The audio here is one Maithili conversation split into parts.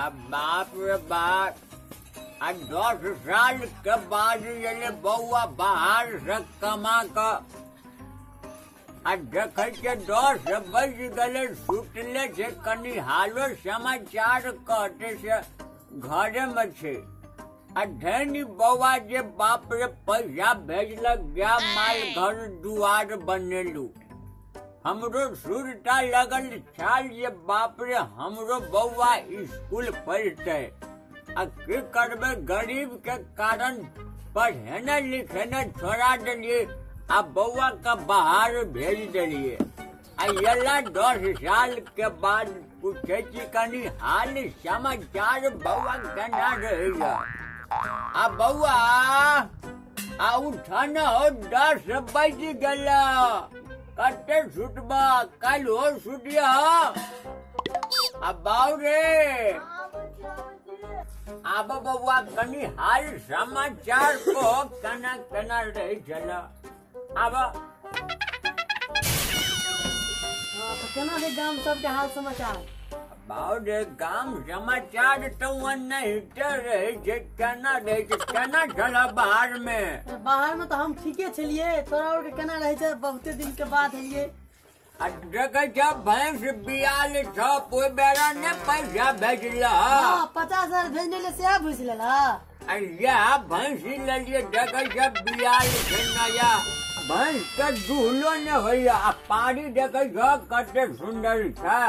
आ बाप रे बाप, आ 10 साल के बाद एलै बौआ बाहर से कमा कऽ, आ देखै छियै 10 बजि गेलै, सुतले छै, कनि हालो समाचार कहतै से घरेमे छै। आ धनी बौआ जे बाप रे पैसा भेजलक, गाय माल घर दुआर बनेलू, हमरो सुरता लगल छल जे बाप रे हमरो बौआ स्कूल पढ़तै। आ की करबै, गरीब के कारण पढ़ेने लिखेने छोड़ा देलियै आ बौआ के बाहर भेज देलियै। आ एला 10 साल के बाद पूछै छी कनि हाल समाचार बौआ केना रहैया। आ बौआ आ उठन हो, 10 बजि गेल, कते सुतबा, काल्हि हो सुतिया। आ बाउ रे, आब बौआ कनि हाल समाचार कहो केना केना रहै छल। आब हाँ, तऽ केना छै गाम सबके हाल समाचार? बाउ रे, गाम समाचार तऽ ओनाहिते रहै छै, केना रहै छै, केना छल बाहर मे? बाहर में तऽ हम ठीके छलियै, तोरा और के केना रहै छै? बहुते दिन के बाद एलियै। आ देखै छ भैंस बियाल छ, ओहि बेरा ने पैसा भेजलह। हाँ, 50,000 भेजने ले सेहा भुसि लेलह। आ इएह भैंसी लेलियै, देखै छ बियाल छै नया, भैंस के दूहलो ने होइया, आ पारी देखै छ कते सुन्दर छै।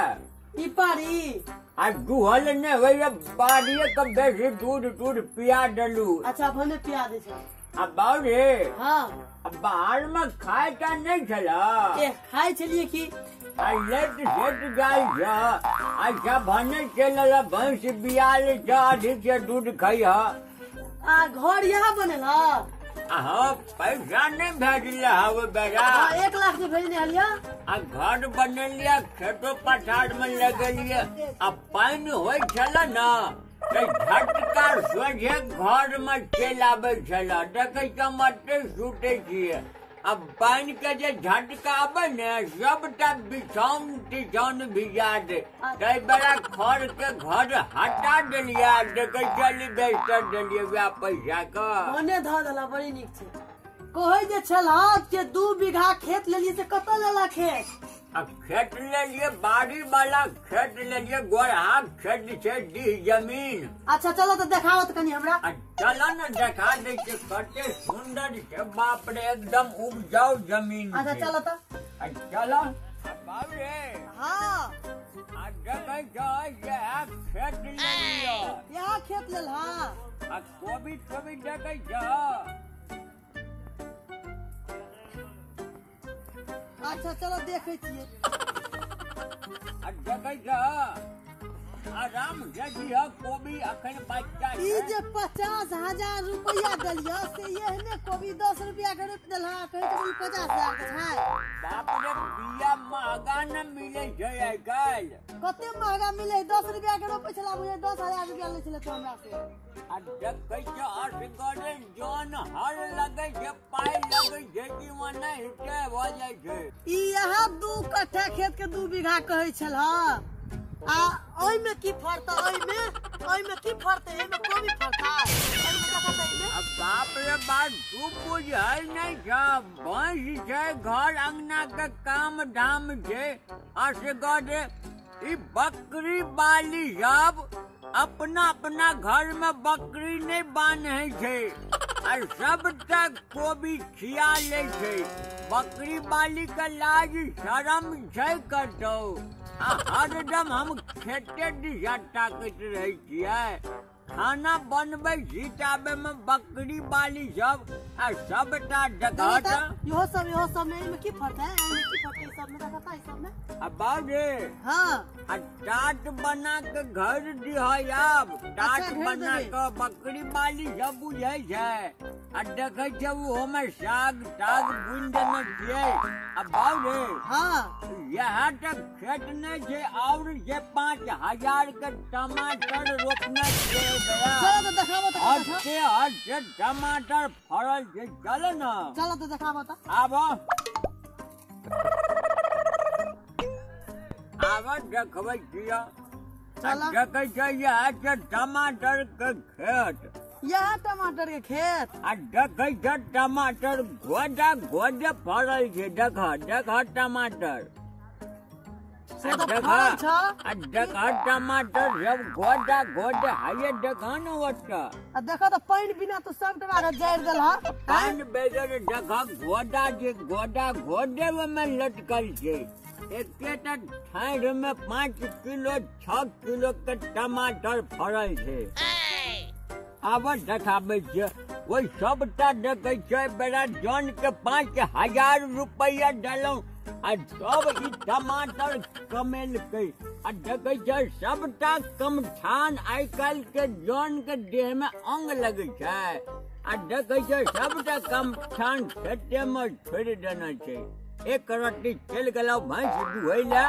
ई पारी आ दूहल ने होइया, बाड़िए के बेसी दूध तूध पिया देलू। अच्छा, भने पिया दै छै। आ बाउ रे, हाँ, आ बाहर में खाय टा नहि छल? ए खाय छलियै की। आ लेट सेट जाइ छ। अच्छा भने चलि एलह, भैंस बियाल छ, अधिक से दूध खैह। आ घर यहाँ बनेल? हाँ, पैसा नहि भेजले हवे बेरा। हाँ, 1 लाख जे भेजने हलिया। आ घर बनेलियै, खेतो पथार में लगेलियै, आ पानि होइ छल ने तऽ झटका सोझे घर में चलि आबै छल। देखै छियै हम एते सुतै छियै, आ पानि के जे झटका आबै ने सबटा बिछौन तिछौन भिजा दे, ताहि बेरा खर के घर हटा देलियै, आ देखै छली बेस्तर देलियै वएह पैसा के। भने धऽ देला, बड़ी नीक छै। कहै जे छलह जे 2 बीघा खेत लेलियै, से कतऽ लेला खेत? आ खेत लेलियै, बाड़ी वाला खेत लेलियै, गोरहा खेत छै, डीह जमीन। अच्छा चलो तऽ देखाओ तऽ कनि हमरा। आ चल ने देखा दै छियै, कते सुन्दर छै, बाप रे एकदम उपजाऊ जमीन अच्छा छै। चलो तऽ। आ चल बाप रे। हाँ, आ देखै छ इएह खेत लेलियै। यहाँ खेत लेल? हाँ। आ कोबी तोबी देखै छ? अच्छा चलो देखै छियै। आ देखै छ, आराम से दिह कोबी, अखन बच्चा ई छै। जे 50,000 रुपया देलियै से एहने कोबी 10 रुपया के रोपि देलह, कहै छै 50,000 के छै। बाप रे, बिया महगा न मिलै छै आइ काल्हि। कते महगा मिले, 10 रुपया के रोपै छला, बुझे 10,000 रुपया लै छलै तो हमरा से। आ देखै छ असगरे जन हर लगै छै, पाइ लगै छै कि ओना हिते भऽ जाइ छै। ई यहाँ 2 कट्ठा खेत के 2 बीघा कहै छलह, आ ओहिमे की फड़तै? ओहिमे ओहिमे की फड़तै? एहिमे कोबी फड़तै? एहिमे देखत एहिमे। आ बाप रे बाप, तू बुझै नहि छ, भैंस छै, घर अंगना के काम धाम छै, असगरे ई बकरी बाली सब अपना अपना घर में बकरी नहि बान्है छै, आ सबटा कोबी खिया लै छै। बकरी बाली के लाज शरम छै कतौ? आ हरदम हम खेते दिशा ताकैत रहै छियै, खाना बनबै छी ताबे में बकरी बाली सब आ सबटा देखत देखत। इहो सब, इहो सब में एहिमे की फड़तै? एहिमे की फड़तै? ई सब में देखत, ई सब में। आ बाउ रे। हाँ। आ टाट बना के घर दिह आब, टाट अच्छा, घर बना देबै। के बकरी बाली सब बुझै छै, आ देखै छै ओहो में साग ताग बुनि देने छियै। आ बाउ रे। हाँ। इएह तऽ खेत नहि छै, और जे 5,000 के टमाटर रोपने छियै बया। चलो तऽ देखाबो तऽ कनि देखाओ। हटे हटे टमाटर फड़ल छै, चल ने। चलो तऽ देखाबो तऽ। आब आब देखबै छियै। चल देखै छै इएह छै टमाटर के खेत। यह टमाटर के खेत। आ देखै छै टमाटर गोदा गोदे फड़ल छै। देख देख टमाटर। से तऽ फड़ल छ। आ देख टमाटर सब गोदा गोदे हाये देख न ओतऽ। आ देख तऽ पानि बिना तो सब टमाटर जरि देल ह। पानि बेगर देख गोदा जे गोदा गोदे में लटकल छै। एकेटा ठाढ़ में 5 किलो 6 किलो के टमाटर फड़ल छै। आब देखाबै छियै ओहि सबटा देखै छै बेरा जन के 5000 रुपैआ देलहुँ आ सब ई टमाटर कमेलकै। आ देखै छै सबटा कमठान आइ काल्हि के जन के देह में अंग लगै छै। आ देखै छै सबटा कमठान खेते में छोड़ि देने छै। एक रत्ती चलि गेलहुँ भैंस दुहै लए,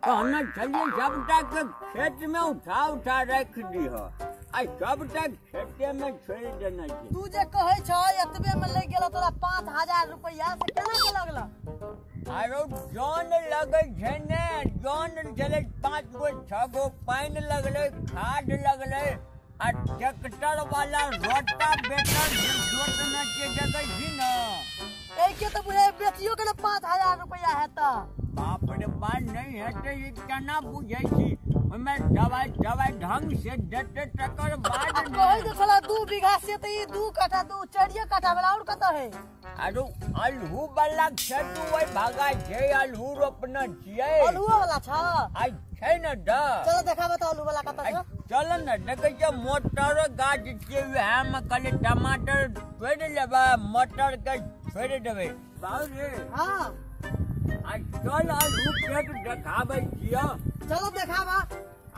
कहने छलियै सबटा के खेत में उठा उठा राखि दिह, आ सबटा खेते में छोड़ि देने छै। तू जे कहै छ एतबे में लागि गेल तोरा 5000 रुपैआ, से केना के लगल? आरो जन लगै छै ने, जन छलै 5 गो 6 गो, पानि लगलै, खाद लगलै, आ ट्रैक्टर वाला रोटा बेटर जे जोतने छै देखै छी ने। एके तऽ बुझै बेचियो के ने 5000 रुपैआ हेतै। बाप रे बाप, नहि हेतै ई केना बुझै छी? ओहिमे दवाइ दवाइ ढंग से देतै तकर बाद आ ने। कहै जे छला 2 बीघा से तऽ ई 2 कट्ठा 2 4 कट्ठा वाला और कतऽ है? आरो अल्हू वाला खेत ओहि भागा छै, अल्हू रोपने छियै। अल्हुओ वाला छ? आइ छै ने द। चलो देखाबे तऽ अल्हू वाला कतऽ छ। चल ने देखै छियै मोटर गाछ छियै, उएह मे कहलियै टमाटर तोड़ि लेबै, मटर के छोड़ि देबै। बाबू रे। हाँ। आ चल अल्हू खेत देखाबै छियै। चलो देखाबा।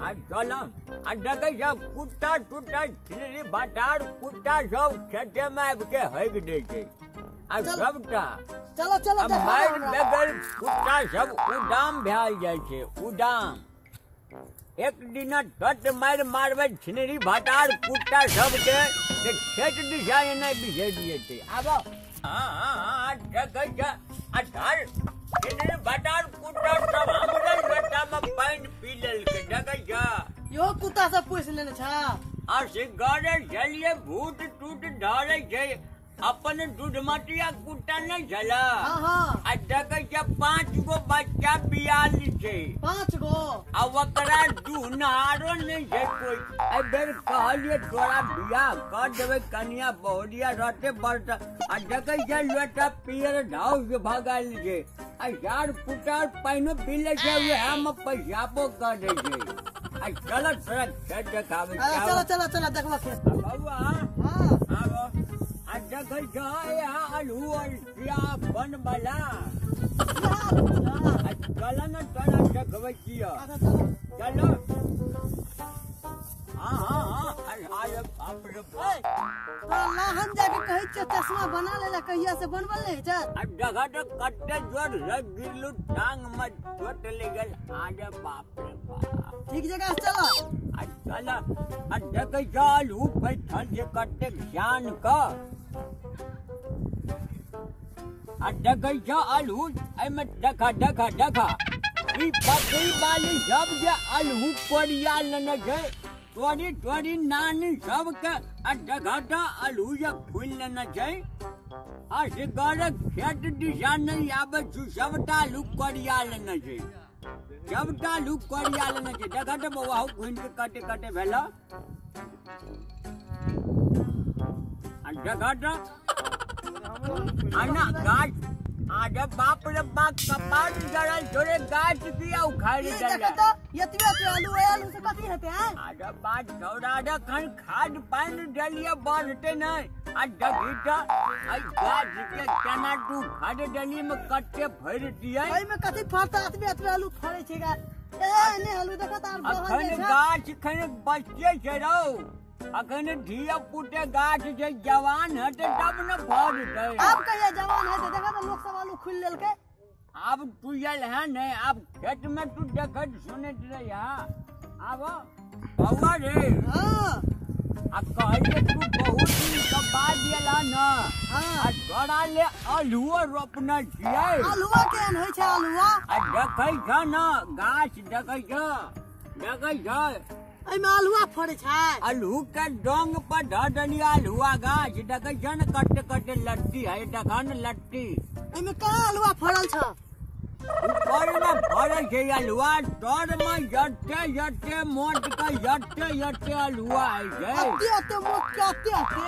आ चल आ देखै छ कुत्ता टुत्ता छिलरी बटार कुत्ता सब खेते मे आबि के हगि दै छै। आ सबटा चलो चलो आ मारि बेगर कुत्ता सब उदाम भए जाइ छै, उदाम। एक दिन टट मारि मारबै छिनरी भटार कुत्ता सबके से खेत दिशा एना बिसरि जेतै। आब हाँ हाँ हाँ देखै छ आ धर छिनरी भटार कुत्ता सब हमरे लोटा में पानि पी लेलकै। देखै छ यो कुत्ता सब पोसि लेने छ। आ से गरे छलियै भूत टूट धरै छै, अपन दूधमतिया कुत्ता नहि छला। हाँ हाँ। आ देखै छ 5 गो बच्चा बियाल छै। 5 गो? आ ओकरा दूहनारो नहि छै कोइ। एहि बेर कहलियै तोरा बियाह कर देबै, कनिया बहुरिया रहतै बड़। आ देखै छै लोटा पियर ढाउस भऽ गेल छै। आ यार पुतार पानिओ पी लै छै, उएह मे पैसाबो कर दै छै। आ चल तोरा खेत देखाबै अरे चलो चलो चलो देखबो खेत। बौआ। हाँ। आबो आ देखै छ यहाँ अल्हू अल्सिया बन वाला। यहाँ आलू छ। आ चल ने तोरा देखबै छियै। अच्छा चलो। चलो। हाँ हाँ हाँ अरे बाप रे बाप। तोरा लाहन जाके कहै छियै चश्मा बना लेला, कहिया से बनबल नहि छै? आ देखा तो कते जोर से गिरलू, टांग में चोट लागि गेल। अरे बाप रे बाप। ठीक जगह से चलो। आ चल आ देखै छ अल्हू बैठल छै कतेक शान क। आ देखै छ अल्हू एहिमे देखा देखा देखा ई बकरी वाली सब जे अल्हू कोरिया लेने छै, तोरी तोरी नानी सबके। आ देखा तऽ अल्हू जे खुलि लेने छै। आ से गरक खेत दिशा नहि आबै छै, सबटा अल्हू कोरिया लेने छै, सबटा अल्हू कोरिया लेने छै। देखा तऽ बौआ हौ घुमि के कटे कटे भेल। आ देखा तऽ आना गाछ। आरे बाप रे बाप, कपार जरल छोड़े गाछ किया उखाड़ि ई देलक? देखो तऽ एतबे एतबे आलू है, आलू से कथी हेतै हैं? अरे बात छौड़ा, एखन खाद पानि देलियै बढ़तै नहि। आ देखी तऽ एहि गाछ के केना तू उखाड़ि देली, मे कते भरि दियै। एहिमे कथी फड़तै? एतबे एतबे आलू फड़ै छै गा। ए नहि आलू देखो तऽ आर बहल अखन जाइ छै। गाछ खन बच्चे छै रौ, अखन धिया पुते गाछ छै, जवान हेतै तब ने फड़तै। आब कहिया जवान हेतै? देखो तऽ लोक सब आलू खुलि लेलकै। आब तू आयल है ने, आब खेत में तू देखैत सुनैत रहिया। आब बौआ रे। हाँ। आ कहलियै तू बहुत दिन के बाद एला न। हाँ। आ तोरा ले अल्हुओ रोपने छियै। आलुआ केहन होइ छै आलुआ? आ देखै छ न गाछ, देखै छ देखै छ एहिमे अल्हुआ फड़ै छै। अल्हू के डोंग पर धऽ देलियै अल्हुआ गाछ, देखै छह ने कते कते लट्टी है, देखह ने लट्टी। एहिमे कहाँ अल्हुआ फड़ल छ? ऊपर मे फड़ल छै अल्हुआ, तर मे जते जते मोट के जते जते अल्हुआ है छै। अते अते मोट के अते अते।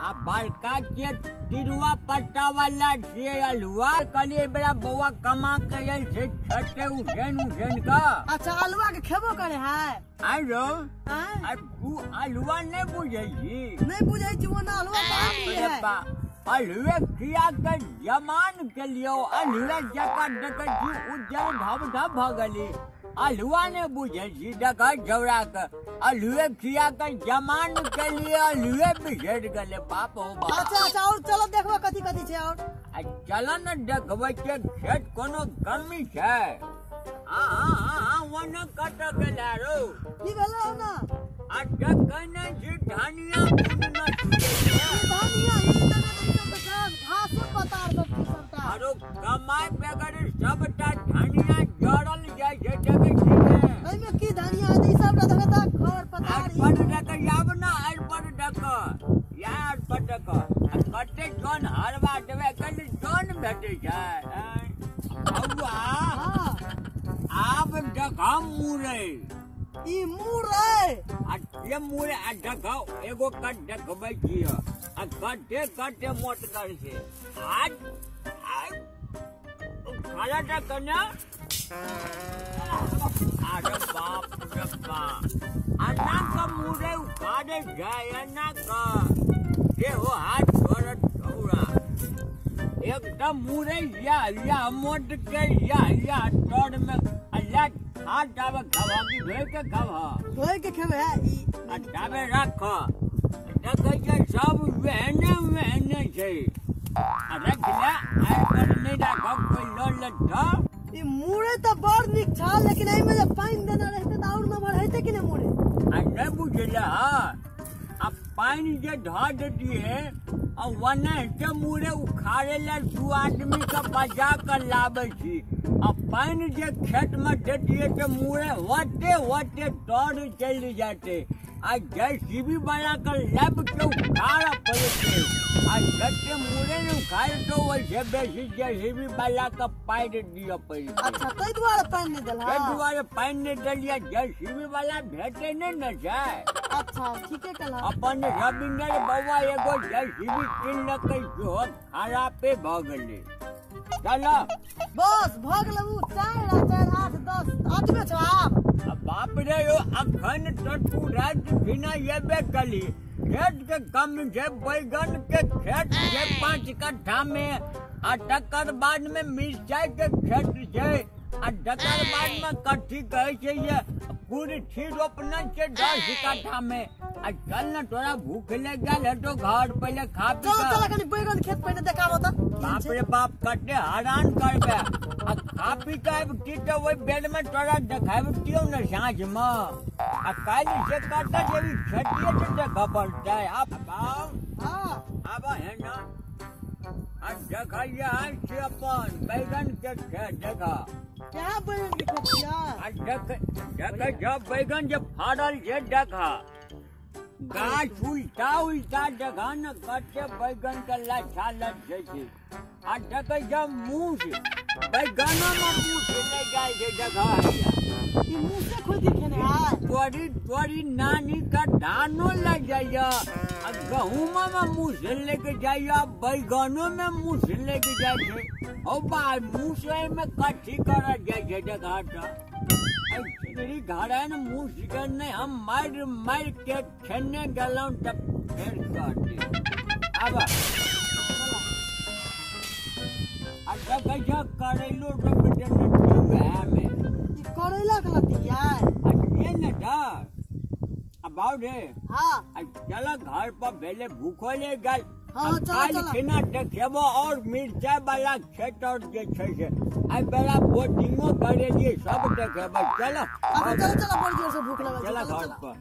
आ बड़का के तिरुआ पत्ता वाला छियै अल्हुआ। कहलियै बेरा बौआ कमा के आयल छै छते उठेन उठेन का। अच्छा अल्हुआ के खेबो करे है? आरो आ तू अल्हुआ नहि बुझै छी? नहि बुझै छी, ओना अल्हुआ कहाँ मिलै है? अल्हुए खिया के जमान के लियो, अल्हुए जकाँ देखै छी उज्जर ढब ढब भऽ गेली। अल्हुआ नहि बुझै छी, देखै झौरा के अल्हुए खिया के जमान के लिए अल्हुए बिसरि गेलै। बाप हो बाप। अच्छा अच्छा और चलो देखबै कथी कथी छै और। आ चल ने देखबै के खेत कोनो कमी छै। हाँ हाँ हाँ हाँ ओने कतऽ गेलै रौ? की भेलै हो ना? आ देखै नहि छी धनिया बुनने छियै। धनिया ई तऽ घासे पतार सब छै सबटा। आरो कमाइ बगैर सबटा धनिया जड़ल जाइ छै, देखै छी ने? एहिमे की धनिया है? ई सबटा देखै तऽ खर पतार। आर पर देख आब ना, आर पर देख, यार पर देख कते जन हरवा देबै, कते जन भेटै छै। बौआ आब देखा मुरै। ई मुरै? आ ये मुरै। आ देखौ एगो कट देखबै छियै, आ कते कते मोटगर छै। आज खाला टा कन्या। अरे बाप रे बाप, अन्ना का मुरै उखाड़े जाय, अन्ना का देहो हाथ छोड़त छौड़ा। एकदम मुरै या या मोट के या या तर में अल्लाह हाथ आवे खवा की धोइ के खवा? धोइ के खेबै है ई। आ जाबे राख, देखै छै सब वेहने वेहने छै। आ रख ले, आइ पर नहि राखब कोइ लऽ लेत। ई मुरै तऽ बड़ नीक छल, लेकिन एहिमे जे पानि देने रहितै तऽ और नमहर हेतै कि नहि मुरै? आ नहि बुझले हँ, आ पानि जे धऽ देतियै आ ओनाहिते मुरै उखाड़े लए दू आदमी के बजा कऽ लाबै छी। आ पानि जे खेत मे देतियै तऽ मुरै होते होते तर चलि जेतै। आ जेसीबी वाला के लाबि के उखाड़ऽ पड़तै। आ जते मुरै ने उखाड़तौ ओहिसँ बेसी जेसीबी वाला के पाइ दिअ पड़तै। अच्छा ताहि दुआरे पानि नहि देलहक? ताहि दुआरे पानि नहि देलियै, जेसीबी वाला भेटै नहि ने छै। अच्छा ठीके कहलह। अपन रविन्द्र बौआ एगो जेसीबी किनलकै, सेहो खरापे भऽ गेलै। चल बस भऽ गेलै ओ 4 आ 4 8 10 आठवे छौ आब। बाप रे यो अखन तऽ तू राति बिना एबे कली। खेत के कम छै, बैगन के खेत छै 5 कट्ठा में, आ तकर बाद में मिरचाई के खेत छै, आ तकर बाद में कथी कहै छै ये कुरथी रोपने छै 10 कट्ठा में। आ चल न तोरा भूख लागि गेल हेतौ, घर पहिले खा पी। चल चल कनी बैगन खेत पहिने देखाबो तऽ। बाप रे बाप कते हरान करबे। आ खा पी के आबि तऽ ओहि बेर में तोरा देखाबतियौ ने साँझ मे। आ काल्हि से कतऽ जेबी खेतिये तऽ देखऽ पड़तै। आब आब हे न, आ देखैया से अपन बैगन के खेत देखऽ। क्या बैगन के खेत छियै? आ देख देखै छह बैगन जे फड़ल छै देखऽ, गाछ उल्टा उल्टा देखऽ ने कते बैगन के लच्छा लच्छै छै। आ देखै छह मूस, बैगनो मे मूस लागि जाइ छै देखऽ। ई मूसे खोदि खेने है? तोरी तोरी नानी के धानो लागि जाइया, आ गहूमो मे मूस लागि जाइया, बैगनो मे मूस लागि जाइ छै। हौ बा मूस एहिमे कथी करऽ जाइ छै देखऽ तऽ। घरन मूस के नहि हम मारि मारि के खेने गेलहुँ तऽ फेर कहती। आब आ देखै छह करैलो रोपि देने छियै वएहमे। ई करैला के लत्ती यै? आ से ने तऽ आ बाउ रे। हाँ आ चल घर पर भेले भूखो लागि गेल। हाँ चल चल खिना देखेबो और मिरचाई वाला खेत और जे छै से आइ बेरा बोटिंगो करेलियै सब देखेबै। चल चल चल बड़ जोर से भूख लगल। चल घर पर।